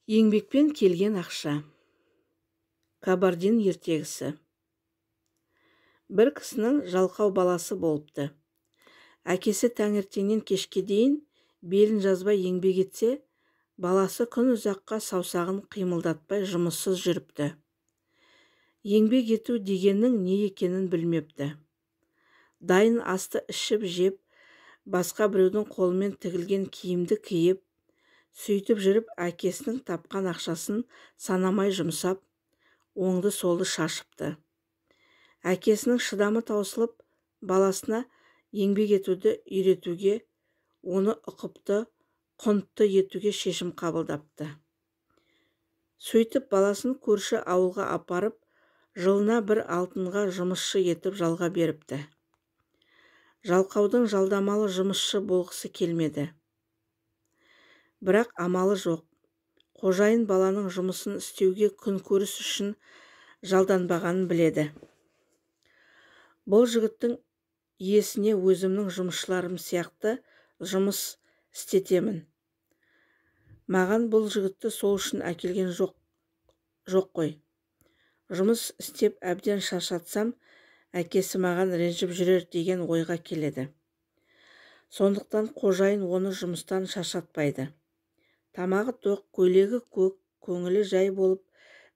Еңбекпен келген ақша. Кабардин ертегісі. Бір кісінің жалқау баласы болыпты. Әкесі таңертеңнен кешке дейін белін жазбай еңбек етсе, баласы күн ұзаққа саусағын қимылдатпай жұмыссыз жүріпті. Еңбек ету дегеннің не екенін білмепті. Дайын асты ішіп жеп, басқа біреудің қолымен тігілген киімді киіп, сөйтіп жүріп әкесінің тапқан ақшасын санамай жұмсап, оңды-солды шашыпты. Әкесінің шыдамы таусылып, баласына еңбек етуді үйретуге, оны ұқыпты, құнтты етуге шешім қабылдапты. Сөйтіп баласын көрші ауылға апарып, жылына бір алтынға жұмысшы етіп жалға беріпті. Жалқаудың жалдамалы жұмысшы болғысы келмеді. Бірақ амалы жоқ. Қожайын баланың жұмысын істеуге күн көріс үшін жалданбағанын біледі. Бұл жігіттің иесіне өзімнің жұмысшыларым сияқты жұмыс істетемін. Маған бұл жігітті сол үшін әкелген жоқ қой. Жұмыс істеп әбден шаршатсам, әкесі маған ренжіп жүрер деген ойға келеді. Сондықтан қожайын оны жұмыстан шаршатпайды. Тамағы тоқ, көйлегі көк, көңілі жай болып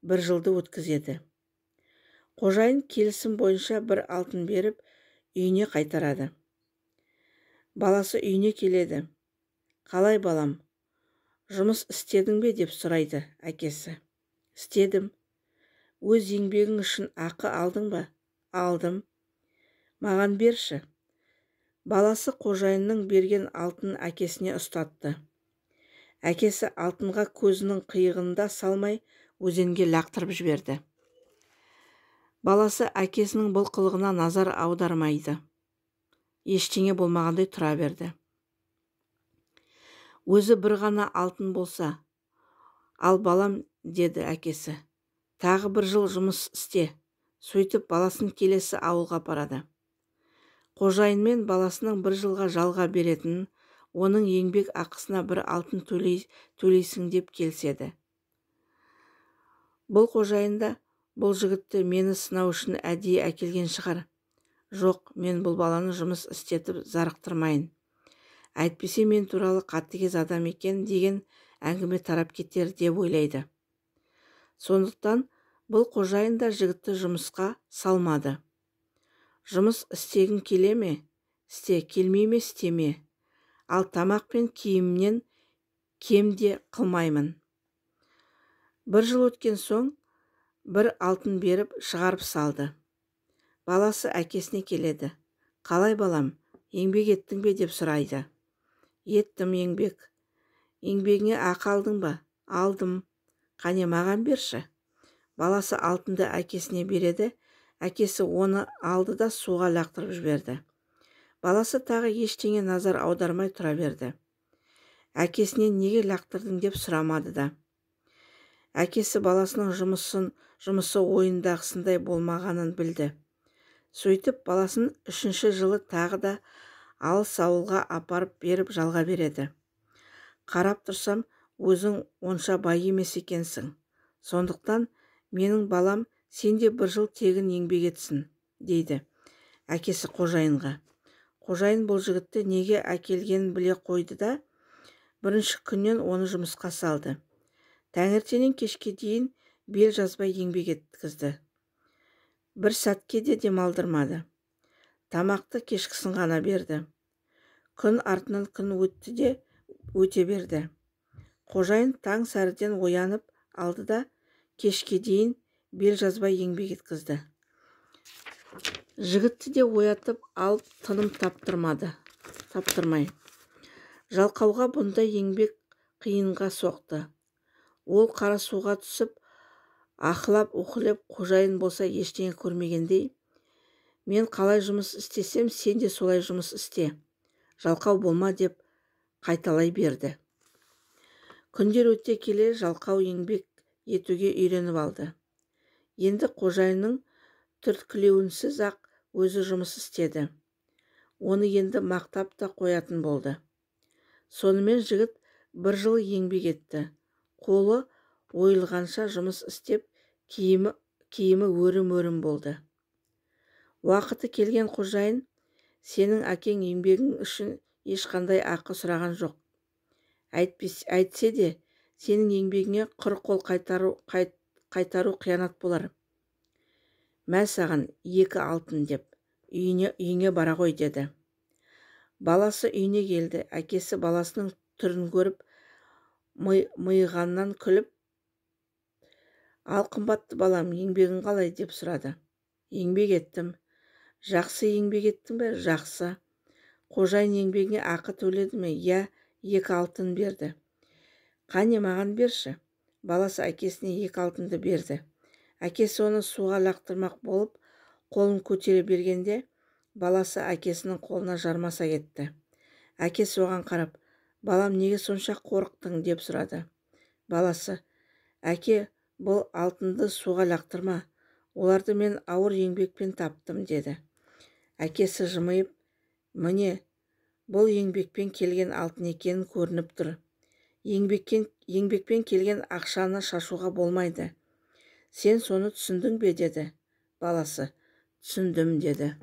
бір жылды өткізеді. Қожайын келісім бойынша бір алтын беріп, үйіне қайтарады. Баласы үйіне келеді. Қалай балам, жұмыс істедің бе деп сұрайды әкесі. Істедім. Өз еңбегің үшін ақы алдың ба? Алдым. Маған берші. Баласы қожайынның берген алтын әкесіне ұстатты. Әкесі алтынға көзінің қиығында салмай өзенге лақтырып жіберді. Баласы әкесінің бұл қылығына назар аудармайды. Ештеңе болмағандай тұра берді. Өзі бір ғана алтын болса, ал балам, деді әкесі, тағы бір жыл жұмыс істе. Сөйтіп баласын келесі ауылға апарады. Қожайынмен баласының бір жылға жалға беретінін, оның еңбек ақысына бір алтын төлейсің деп келіседі. Бұл қожайын да бұл жігітті мені сынау үшін әдейі әкелген шығар. Жоқ, мен бұл баланы жұмыс істетіп зарықтырмайын. Әйтпесе мен туралы қатыгез адам екен деген әңгіме тарап кетер деп ойлайды. Сондықтан бұл қожайын да жігітті жұмысқа салмады. Жұмыс істегің келе ме? Істе, келмей ме, істеме. Ал тамақ пен киімнен кем де қылмаймын. Бір жыл өткен соң бір алтын беріп шығарып салды. Баласы әкесіне келеді. Қалай балам, еңбек еттің бе деп сұрайды. Еттім еңбек. Еңбегіңе ақы алдың ба? Алдым. Қане маған берші. Баласы алтынды әкесіне береді. Әкесі оны алды да суға лақтырып жіберді. Баласы тағы ештеңе назар аудармай тұра берді. Әкесінен неге лақтырдың деп сұрамады да. Әкесі баласының жұмысы ойындағысындай болмағанын білді. Сөйтіп баласын үшінші жылы тағы да алыс ауылға апарып беріп жалға береді. Қарап тұрсам, өзің онша бай емес екенсің. Сондықтан менің балам сен де бір жыл тегін еңбек етсін, дейді әкесі қожайынға. Қожайын бұл жігітті неге әкелгенін біле қойды да, бірінші күннен оны жұмысқа салды. Таңертеңнен кешке дейін бел жазбай еңбек еткізді. Бір сәтке де демалдырмады. Тамақты кешкісін ғана берді. Күн артынан күн өтті де өте берді. Қожайын таң сәріден оянып алды да, кешке дейін бел жазбай еңбек еткізді. Жігітті де оятып алып тыным таптырмай. Жалқауға бұндай еңбек қиынға соқты. Ол қара суға түсіп, ақылап, уқылеп, қожайын болса ештеңе көрмегендей, мен қалай жұмыс істесем, сен де солай жұмыс істе. Жалқау болма деп қайталай берді. Күндер өте келе жалқау еңбек етуге үйреніп алды. Енді қожайынның түрткілеуінсіз ақ өзі жұмыс істеді. Оны енді мақтап та қоятын болды. Сонымен жігіт бір жыл еңбек етті. Қолы Ойылғанша жұмыс істеп, киімі өрім-өрім болды. Уақыты келген қожайын: «Сенің әкең еңбегің үшін ешқандай ақы сұраған жоқ. Әйтсе де, сенің еңбегіңе құр қол қайтару қиянат болар. Мә саған 2 алтын деп, үйіңе бара ғой», деді. Баласы үйіне келді. Әкесі баласының түрін көріп, миығаннан күліп: «Ал, қымбатты балам, еңбегің қалай?» деп сұрады. «Еңбек еттім». «Жақсы еңбек еттің бе?» «Жақсы». «Қожайын еңбегіңе ақы төледі ме?» «Иә, 2 алтын берді». «Қане, маған берші». Баласы әкесіне 2 алтынды берді. Әкесі оны суға лақтырмақ болып, қолын көтере бергенде, баласы әкесінің қолына жармаса кетті. Әкесі оған қарап: «Балам, неге сонша қорықтың?» деп сұрады. Баласы: «Әке, бұл алтынды суға лақтырма, оларды мен ауыр еңбекпен таптым», деді. Әкесі жымиып: «Міне, бұл еңбекпен келген алтын екенін көрініп тұр. Еңбекпен келген ақшаны шашуға болмайды. Сен соны түсіндің бе?» деді. Баласы: «Түсіндім», деді.